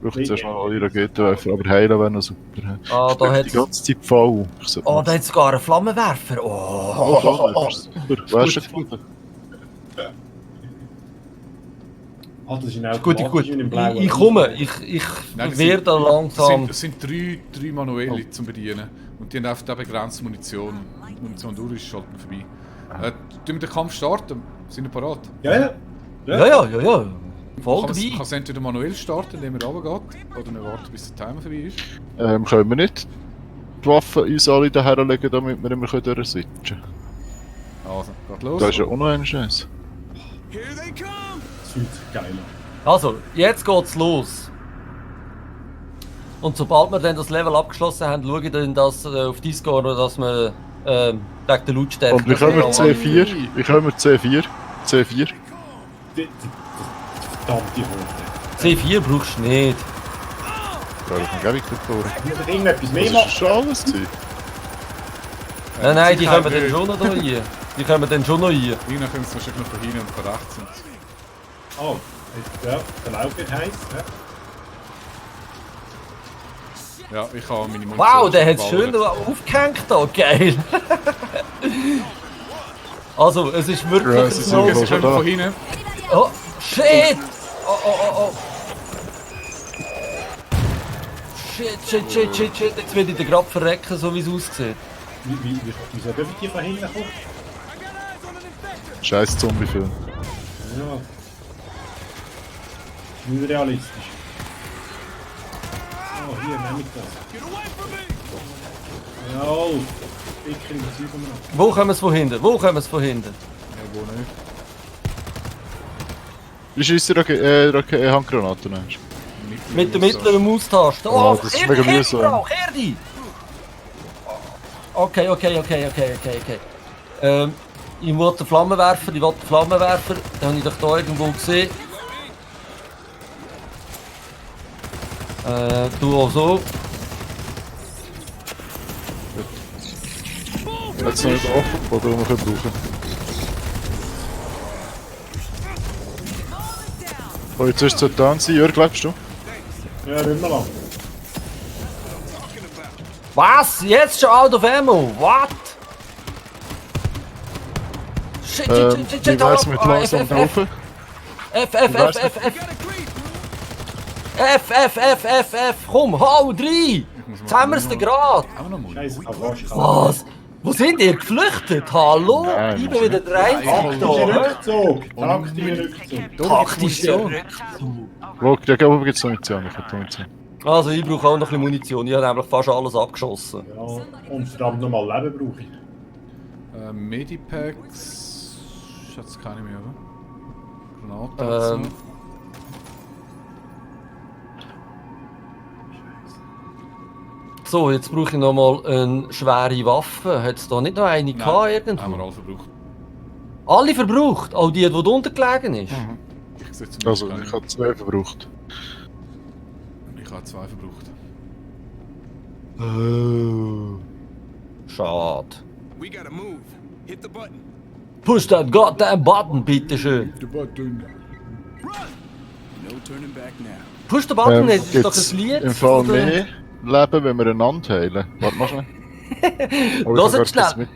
brauche jetzt erstmal alle Raketenwerfer, aber heilen wäre noch super. Ah, da Die hat's... ganze Zeit voll. Oh, da hat sogar einen Flammenwerfer. Oh, Flammenwerfer, super. Wer ist gefunden? Ah, das ist ein gut. automatisch in dem blauen. Ich komme. Ich Nein, das werde langsam. Das sind drei Manuelle zum Bedienen. Und die haben einfach begrenzte Munition. Die Munition durch ist, schalten wir vorbei. Tun wir den Kampf starten? Sind wir parat? Ja. Ja. Voll Kann dabei. es entweder manuell starten, indem er runtergeht, oder wir warten, bis der Timer vorbei ist. Können wir nicht die Waffen uns alle daher legen, damit wir immer durchswitchen können? Also, geht los. Das ist ja auch noch ein Scheiß. Das fühlt sich geil an. Also, jetzt geht's los. Und sobald wir dann das Level abgeschlossen haben, schaue ich dann das auf Discord, dass wir wegen der Lautstärke... Und wie können wir C4? Wie können wir C4? C4? Die verdammte Horde. C4 brauchst du nicht. Ja, das kann ich nicht vor. Ich muss irgendetwas mehr Das machen. ist schon alles gewesen. Nein, die kommen dann schon noch rein. Die kommen dann schon noch rein. Irgendwann kommen sie wahrscheinlich noch von hinten und von rechts. Oh, ja, der Lauf wird heiß. Ja, ich habe meine Munition. Wow, der hat schon schön geballert. aufgehängt da, geil. Also, es ist wirklich Ja, es ist so... Sie kommen von hinten. Oh, shit! Oh. Shit. Jetzt werde ich den gerade verrecken, so wie es aussieht. Wieso dürfen die von hinten kommen? Scheiß Zombie-Film. Ja. Nicht realistisch. Oh, hier, nehme ich das. Ja, dicker im Zeug um. Wo kommen es von hinten? Ja, wo nicht? Wie schießt die Handgranaten? Mit der mittleren Maustaste. Oh, Oh, das ist mega mühsam. Kehr die! Okay. Ich will den Flammenwerfer, Den habe ich doch da irgendwo gesehen. Du auch so. Jetzt noch nicht offen, oder wir können brauchen. Oh, jetzt ist es da sein. Jörg, lebst du? Ja, nicht mehr lang. Was? Jetzt schon out of ammo? What? Shit, Wie wär's mit langsam laufen? F, komm, hau, 3! Jetzt haben wir es denn gerade! Auch noch mal. Scheiße, fast. Was? Wo sind ihr geflüchtet? Hallo? Nein, Ich bin wieder der Einzige da. Taktischer Rückzug. Taktischer Munition. Rückzug. Wo gibt es Munition? Ich habe Munition. Also, ich brauche auch noch ein bisschen Munition. Ich habe nämlich fast alles abgeschossen. Ja, und verdammt nochmal Leben brauche ich. Medipacks. Ich hatte keine mehr, oder? Granaten. So, jetzt brauche ich noch mal eine schwere Waffe. Hat es da nicht noch eine gehabt irgendwo? Haben wir alle verbraucht. Alle verbraucht? Auch die drunter gelegen ist? Ich setze Also, ich habe 2 verbraucht. Ich habe 2 verbraucht. Oh. Schade. We gotta move. Hit the button. Push that goddamn button, bitteschön. Der Button. No turning back now. Push the button, das ist doch Gibt's ein Lied. im Fall oder? mehr Leben, wenn wir einander heilen. Warte mal schnell. Hört schnell.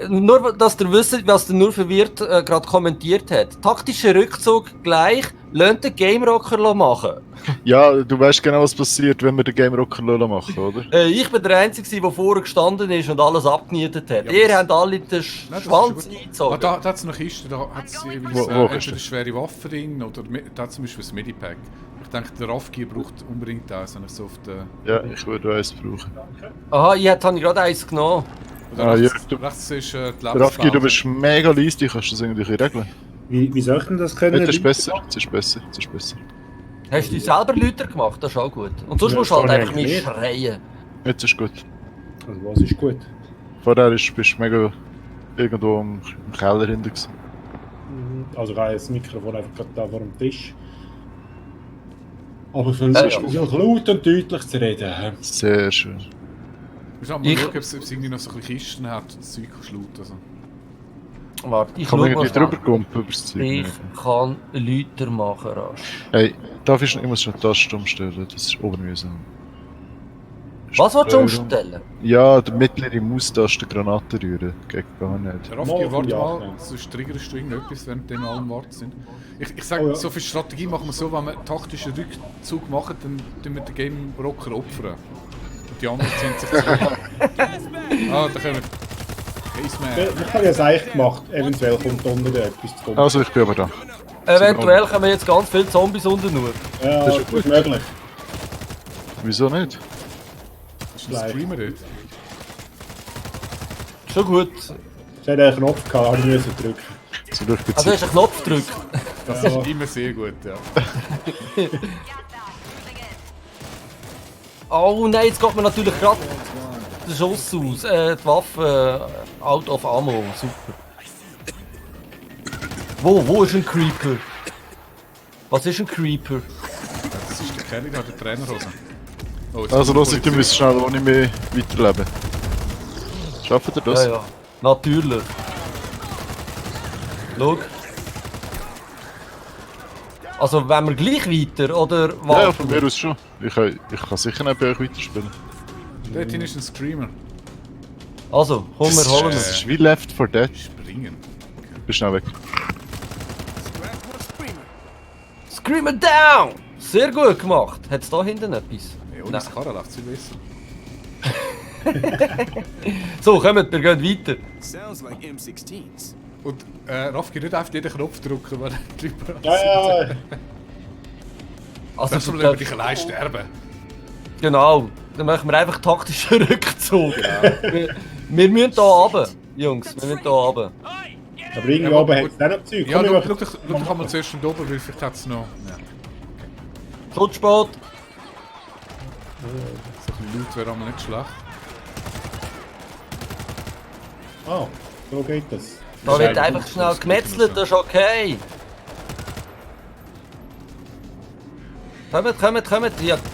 Nur, dass ihr wisst, was der nur verwirrt gerade kommentiert hat. Taktischer Rückzug gleich, lasst den Game Rocker machen. Ja, du weißt genau, was passiert, wenn wir den Game Rocker machen, oder? Ich bin der Einzige, der vorher gestanden ist und alles abgenietet hat. Ja, Ihr habt alle den das Schwanz ist gut. eingezogen. Da hat es eine Kiste, da hat es jeweils Wo entweder ist eine das? schwere Waffe drin oder da hat zum Beispiel ein Medipack. Ich denke, der Raffgier braucht unbedingt eins, wenn ich so auf der... Ja, ich würde eins brauchen. Aha, jetzt habe ich gerade eins genommen. Oder Ah, rechts, Jörg, du- rechts ist die Rafki, du Lebenspause. bist mega leise, du kannst das irgendwie regeln. Wie soll ich denn das können? Jetzt ist besser, jetzt ist besser, jetzt ist besser. Hast du selber Lauter gemacht? Das ist auch gut. Und sonst Ja, musst du halt kann einfach ich nicht nicht. schreien. Jetzt ist gut. Also was ist gut? Vorher bist du mega irgendwo im Keller hinten gewesen. Also ich habe das Mikrofon einfach gerade da vor dem Tisch. Aber für Ja. so laut und deutlich zu reden. Sehr schön. Wir müssen mal Ich- schauen, ob es irgendwie noch so ein bisschen Kisten hat, das Zeug schluckt. Also. Warte, ich Kann schau man mal irgendwie schnell. drüber kumpen über das Zeug? Ich nicht? kann Leute machen, rasch. Hey, ich muss schon die Taste umstellen, das ist obermühsam. Was willst du umstellen? Ja, der mittlere Maustaste Granaten rühren. Geht gar nicht. Raffi, warte Ja, mal, ja. sonst triggerst du irgendetwas, während wir alle am Warten sind. Ich sage, Oh ja. so viel Strategie machen wir so, wenn wir einen taktischen Rückzug machen, dann tun wir den Game Rocker opfern. Und die anderen ziehen sich zurück. Ah, da kommen wir. Caseman. Ich habe ja es eigentlich gemacht. Eventuell kommt unten da etwas zu kommen. Also, ich bin aber da. Eventuell kommen jetzt ganz viele Zombies unten nur. Ja, das das ist ist möglich. Wieso nicht? Ist ein Streamer dort? Schon gut. Es hat einen Knopf gehabt, habe ich müssen drücken. So durch die Also hast Zeit. du einen Knopf gedrückt. Das Ja. ist immer sehr gut, ja. Oh nein, jetzt geht mir natürlich gerade der Schuss aus. Die Waffe out of ammo. Super. Wo ist ein Creeper? Was ist ein Creeper? Das ist der Kerl, der hat die Trainerhose. Oh, jetzt Also, kommt los, die ihr Polizei. müsst schnell ohne mich weiterleben. Schafft ihr das? Ja, ja. Natürlich. Schau. Also, wenn wir gleich weiter, oder was? Ja, von mir aus schon. Ich kann sicher nicht bei euch weiterspielen. Dort hinten ist ein Screamer. Also, komm, wir holen Das uns. ist wie Left 4 Dead. Springen. Bist schnell weg. Screamer down! Sehr gut gemacht. Hat es da hinten etwas? Ja, ohne Nein. das Karren läuft es viel besser. So, kommt, wir gehen weiter. Sounds like M16s. Und Raff, geht nicht einfach jeden Knopf drücken, wenn er drüber Ja, ja. Also, Das Problem, dich allein sterben. genau. Dann machen wir einfach taktischen Rückzug. Wir müssen hier runter, Jungs. Wir müssen hier runter. Aber irgendwie Ja, oben gut. hat es auch noch Zeug. Ja, Komm, schau wir doch einmal zuerst von oben, weil vielleicht hat es noch... Ja. Schutzsport. So ein bisschen Loot wäre einmal nicht schlecht. Ah, so geht das. Da wird einfach schnell gemetzelt, das ist okay. Kommt. Ich habe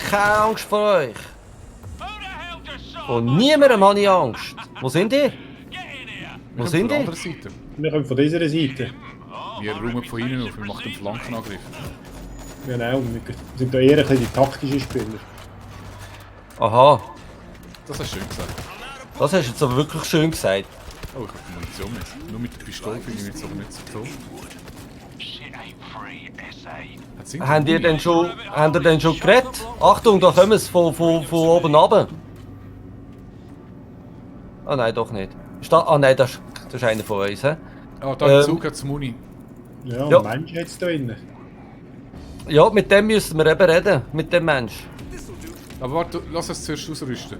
keine Angst vor euch. Von niemandem habe ich Angst. Wo sind die? Wo sind Von der die? anderen Seite. Wir kommen von dieser Seite. Wir räumen von hinten auf, wir machen einen Flankenangriff. Genau, wir sind da eher ein bisschen die taktischen Spieler. Aha, Das hast du schön gesagt. das hast du jetzt aber wirklich schön gesagt. Oh, ich habe die Munition mit. Nur mit der Pistole finde ich jetzt aber nicht so toll. Hat's irgendwie- Habt ihr denn schon geredet? Achtung, da kommen sie von oben runter. Ah nein, doch nicht. Ah nein, das ist einer von uns, hä? Ah, da im Ähm, Zug hat es Muni. Ja, Ja. ein Mensch jetzt da drinnen. Ja, mit dem müssen wir eben reden, mit dem Mensch. Aber warte, lass uns zuerst ausrüsten.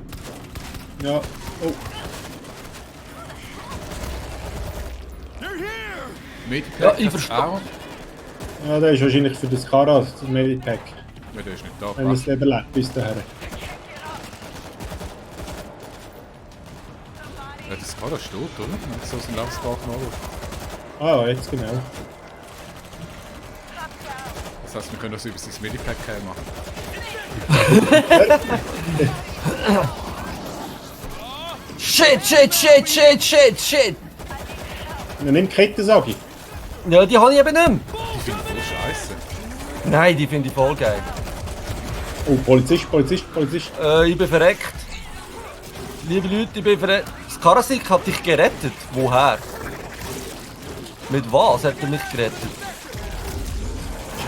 Ja, oh, Medipack Ja, ich hat's verstehe. auch. ja, der ist wahrscheinlich für das Kara, das Medipack. Ja, der ist nicht da. Wenn er es überlebt bis dahin. Ja, das Karren steht, oder? Wenn ich so aus dem Lebensbalken anschaue. Ah, jetzt genau. Das heisst, wir können das über sein Medipack machen. Shit! Man nimmt Kettensagi. Ja, die habe ich eben nicht mehr. Die finde ich voll scheiße. Nein, die finde ich voll geil. Oh, Polizist. Ich bin verreckt. Liebe Leute, ich bin verreckt. Das Karasik hat dich gerettet. Woher? Mit was hat er mich gerettet?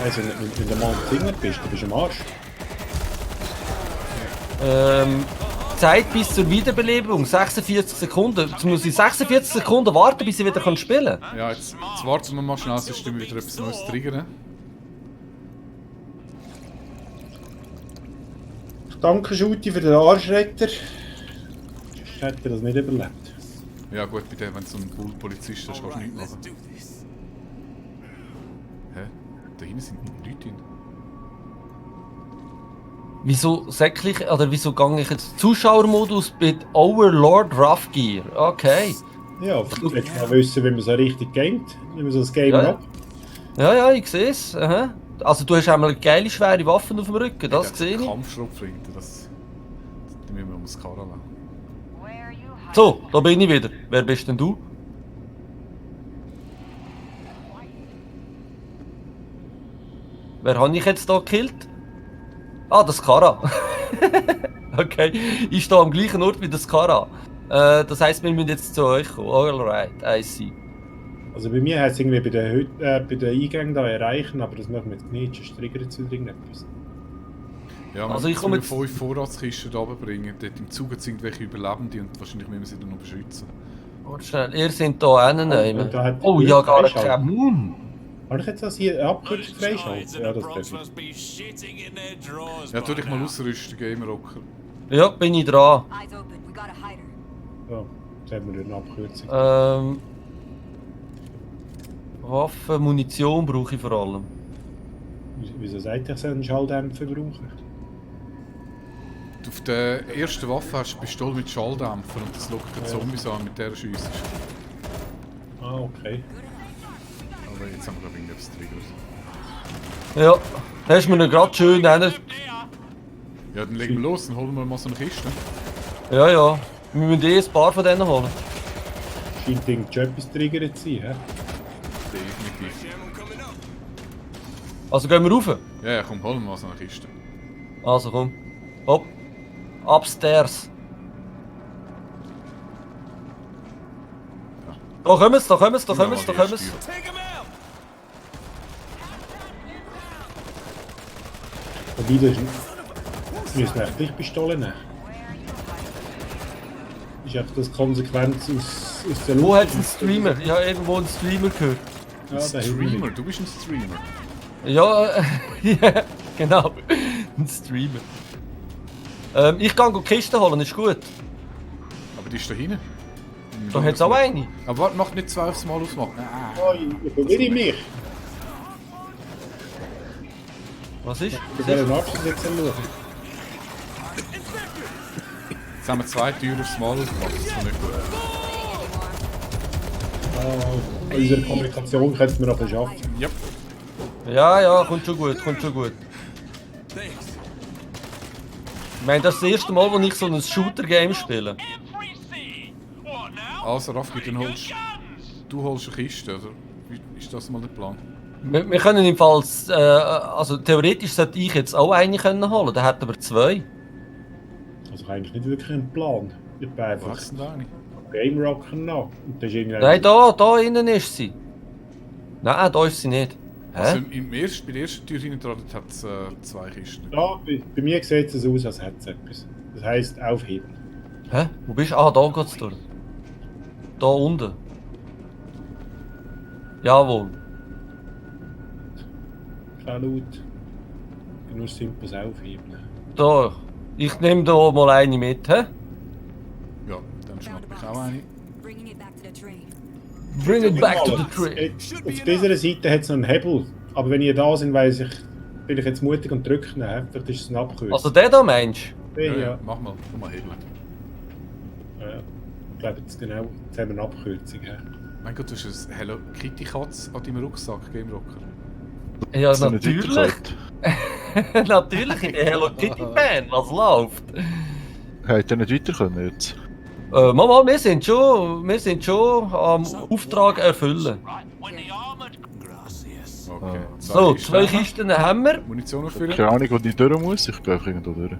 Scheiße, wenn du mal am Finger bist, du bist am Arsch. Zeit bis zur Wiederbelebung, 46 Sekunden. Jetzt muss ich 46 Sekunden warten, bis ich wieder spielen kann. Ja, jetzt warten wir mal schnell, sonst stimmen wir wieder etwas Neues triggern. Danke, Schuti, für den Arschretter. Sonst hätte er das nicht überlebt. Ja gut, bei dem, wenn so ein Bull-Polizist ist, kannst du nichts machen. Hä? Da hinten sind Leute drin. Wieso säcklich, oder wieso gehe ich jetzt Zuschauermodus mit Overlord Rough Gear? Okay. Ja, vielleicht willst du mal wissen, wie man so richtig geht, wie man so das Game Ja. hat. Ja, ich sehe es. Aha. Also du hast einmal geile, schwere Waffen auf dem Rücken, das sehe ich. Kampfschrotflinte, das müssen wir ums Karren lassen. So, da bin ich wieder. Wer bist denn du? Wer habe ich jetzt hier gekillt? Ah, das Kara. Okay, ich stehe am gleichen Ort wie das Kara. Das heisst, wir müssen jetzt zu euch kommen. Alright, I see. Also bei mir heißt es irgendwie bei den Eingängen da erreichen, aber das machen wir jetzt nicht, sonst triggert es wieder irgendetwas. Ja, Also ich komme jetzt- 5 Vorratskisten da runterbringen. Dort im Zug sind welche Überlebende und wahrscheinlich müssen wir sie dann noch beschützen. Warte schnell, ihr seid hier hinten. da hat Oh die ja, Tür gar freischalten. kein Moon. Habe ich jetzt das hier eine Abkürzung freischalten? Ja, das darf ich. Ja, tu dich mal ausrüsten, Gamerocker. Ja, bin ich dran. Eyes open. We got a hider. Ja, jetzt haben wir eine Abkürzung. Waffen, Munition brauche ich vor allem. Wieso sagt ich, einen Schalldämpfer brauchen? Auf der ersten Waffe hast du eine Pistole mit Schalldämpfer und das lockt die Zombies an, mit der schiessest. Ah, okay. Aber jetzt haben wir glaube ich irgendetwas Triggers. Ja, hast du mir ihn gerade schön nennen. Ja, dann legen wir los, dann holen wir mal so eine Kiste. Ja, ja. Wir müssen ein paar von denen holen. Scheint irgendwie etwas triggert zu sein, hä? Definitiv. Also gehen wir rauf. Ja, komm, holen wir mal so eine Kiste. Also komm. Hopp. Upstairs. Da kommen sie, da kommen sie, da kommen sie, da kommen sie. Wobei, das müssen wir echt Pistolen nehmen. Ist einfach das Konsequenz aus der Luft. Wo hat es einen Streamer? Ich habe irgendwo einen Streamer gehört. Ja, da Streamer, du bist ein Streamer. Ja, ja, genau. Ein Streamer. Ich gehe die Kiste holen, ist gut. Aber die ist da hinten. Da hat es auch eine. Aber warte, mach nicht 2 aufs Mal ausmachen. Oh, ich verwirre mich. Was ist? Ich will den Abschluss jetzt schauen. Jetzt haben wir 2 Türen aufs Mal ausgemacht, das ist nicht gut. Ah, unsere Kommunikation könnten wir noch schaffen. Ja. Ja, ja, kommt schon gut, kommt schon gut. Ich meine, das ist das erste Mal, wo ich so ein Shooter-Game spiele. Also Raffi, dann holst du holst eine Kiste, oder? Wie ist das mal der Plan? Wir können im Fall, also theoretisch sollte ich jetzt auch eine können holen, dann hätten wir 2. Also eigentlich nicht wirklich ein Plan. Ich bin einfach Was denn da eine? Game Rocker noch. Und das ist irgendwie Nein, da innen ist sie. Nein, da ist sie nicht. Also Hä? bei der ersten Tür hinten dran hat es 2 Kisten. Ja, bei mir sieht es aus, als hätte es etwas. Das heisst, aufheben. Hä? Wo bist du? Ah, da geht's durch. Da unten. Jawohl. Kein Laut. Nur simples Aufheben. Da. Ich nehme da mal eine mit, hä? Ja, dann schnapp ich auch eine. Bringing it back to the train. Bring it back to the train. Auf dieser Seite hat es noch einen Hebel. Aber wenn ihr da sind, bin ich jetzt mutig und drücke ihn. Vielleicht ist es ein Abkürzung. Also der da meinst ja. Mach mal, tu mal hebeln. Ja. Ich glaube, jetzt genau, jetzt haben wir eine Abkürzung. Ja. Mein Gott, du hast eine Hello Kitty Katze an deinem Rucksack, Game Rocker. du? Ja, Hast du nicht natürlich. weitergesagt? Natürlich, in der Hello Kitty Fan, was läuft? Hätte er nicht weiter können jetzt? Mama, wir sind schon am Auftrag erfüllen. Okay. So, Kisten. 2 Kisten haben wir. Munition auffüllen. Keine Ahnung, wo ich durch muss. Ich gehe einfach irgendwo durch.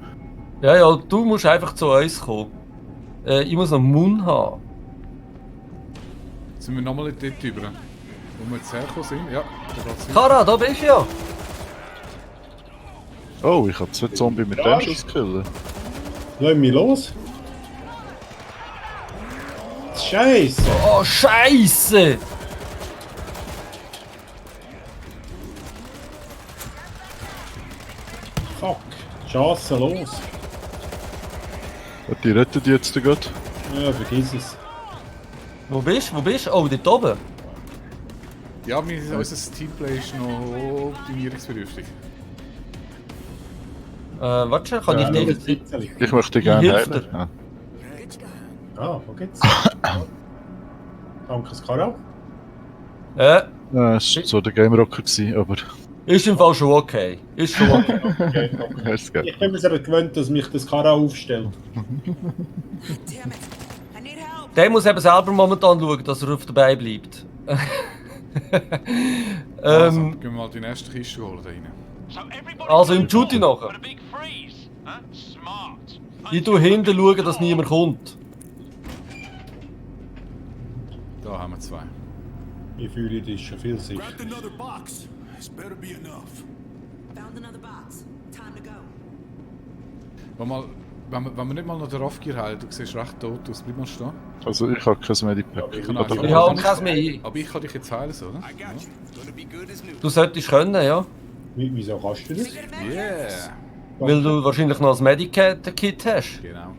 Ja, ja, du musst einfach zu uns kommen. Ich muss noch einen Mund haben. Sind wir nochmal dort drüber? Wo wir jetzt hergekommen sind? Ja, da geht's weiter. Kara, da bist du ja. Oh, ich habe 2 Zombies mit dem Schuss killen. Lass mich los. Scheiße! Oh, Scheiße! Fuck! Chance los! Die retten die jetzt gerade. Ja, vergiss es. Wo bist du? Wo bist du? Oh, dort oben. Ja, unser Teamplay ist noch optimierungsbedürftig. Warte schon, kann ich nur ein dich... bisschen. Ich möchte gerne hilft heilen. Ja. Ah, wo geht's? Danke, Skara. Das war so der Game Rocker, gewesen, aber Ist im Fall schon okay. Ist schon okay. Okay, danke. hast du Ich bin mir aber gewöhnt, dass mich das Skara aufstellt. Damn it. I need help. Der muss eben selber momentan schauen, dass er auf dabei bleibt. Also, gehen wir mal die nächste Kiste holen da rein. Also im Shooty nachher. Ich tu hinten schauen, dass niemand kommt. Da haben wir 2. Ich fühle, das ist schon viel sicher. Grabbed another box. This better be enough. Found another box. Time to go. Wenn wir nicht mal noch den Raffgear heilen, du siehst recht tot aus, bleib mal stehen. Also ich habe kein Medipack. Ich kann Aber- einfach- Ich habe keins mehr. Aber ich kann dich jetzt heilen, so, oder? I got you. Gonna be good as new. Du solltest können, ja. Wieso kannst du das? Yeah! Weil du wahrscheinlich noch ein Medicat-Kit hast. Genau.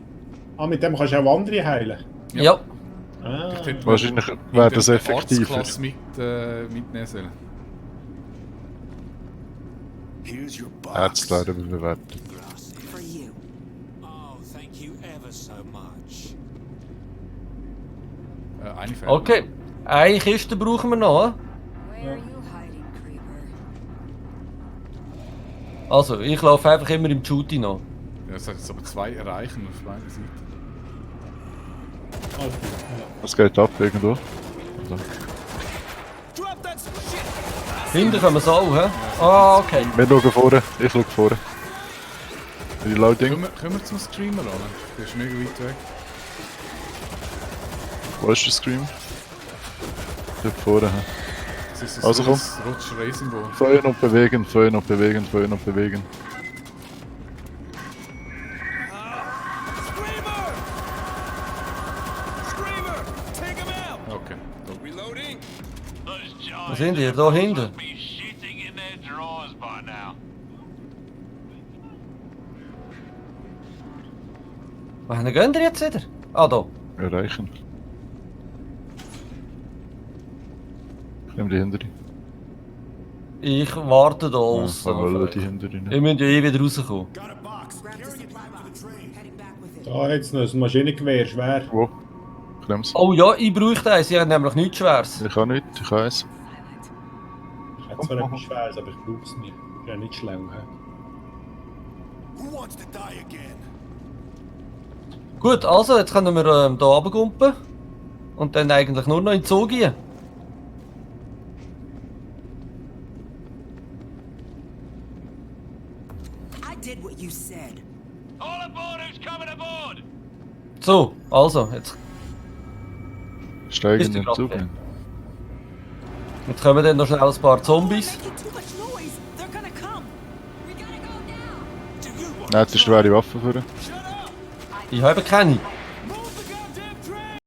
Ah, mit dem kannst du auch andere heilen. Ja. Ah. Ich hätte Wahrscheinlich in wäre der das effektiver. Arztklasse mitnehmen sollen. Here's your box. Ärzte werden überbewertet. For you. Oh, thank you ever so much. Eine fehlt. Okay. Eine Kiste brauchen wir noch. Where are you hiding, creeper? Also, ich laufe einfach immer im Shooty noch. Ja, das heißt jetzt aber 2 erreichen auf beiden Seiten. Okay. Es geht ab irgendwo. Also, Drop that shit! Hinten können wir es auch, hä? Ah, okay. wir schauen vorne, ich schaue vorne. Reloading. Können wir zum Screamer ran? Der ist mega weit weg. Wo ist der Scream? Dort vorne. hä? Das ist Also komm. das Roger Racing Ball. Feuern und bewegen, feuern und bewegen, feuern und bewegen. Screamer! Screamer! Take him out! Okay. Gut. Reloading! Wo sind ihr? Da hinten? Wohin gehen ihr jetzt wieder? Ah, da. Erreichen. Ich nehme die hintere. Ich warte da Ja, außen. wir wollen die hintere Ihr nicht. müsst ja eh wieder rauskommen. Got a box. Grab the Carrying it supply back to box. the train. Heading back with it. Da jetzt noch ein Maschinengewehr, schwer. Wo? Klemm's. Oh ja, ich bräuchte eins. Ich habe nämlich nichts Schweres. Ich habe nichts, ich habe eins. Ich habe zwar etwas Schweres, aber ich brauche es nicht. Ich bin ja nicht schlau. He? Who wants to die again? Gut, also jetzt können wir hier runtergumpen. Und dann eigentlich nur noch in den Zoo gehen. I did what you said. So, also, jetzt Steigen Ist in die den Zug. Klappe. Kommen dann noch schnell ein paar Zombies. Making too much noise. They're gonna come. We gotta go now. Do you want Nein, das ist schwere Waffe für ihn. Shut up! Ich habe keine.